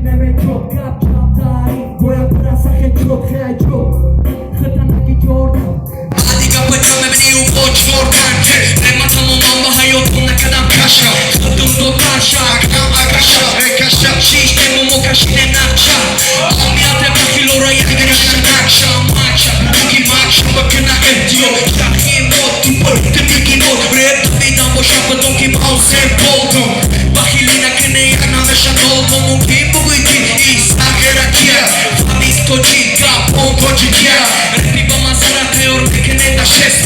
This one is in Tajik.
Мекунем чоп, гап чап, таъриф бояд бираса хечот, хеҷот хитанаки ҷордам. Баъди гапа ҷа мебинӣ бо чордан. Рема тамоман ба ҳаётон накардам каша. Худум доташа, акам акаша. Каша. Шиштему мо кашидем нақша. Омияте бахилора якгараша накша. Макша, буги макша, бакина эҳтиёт. Шахи мо тупо, ту бигинот. Реп давидам боша бидон, ки маусем болтон. Бахилӣ накунӣ, як намеша долтон. Мумкин бугӯй, ки исахера кия. Фамис тоҷик, гап он тоҷикия. Репи ба мазара тайёр мекунем да шест.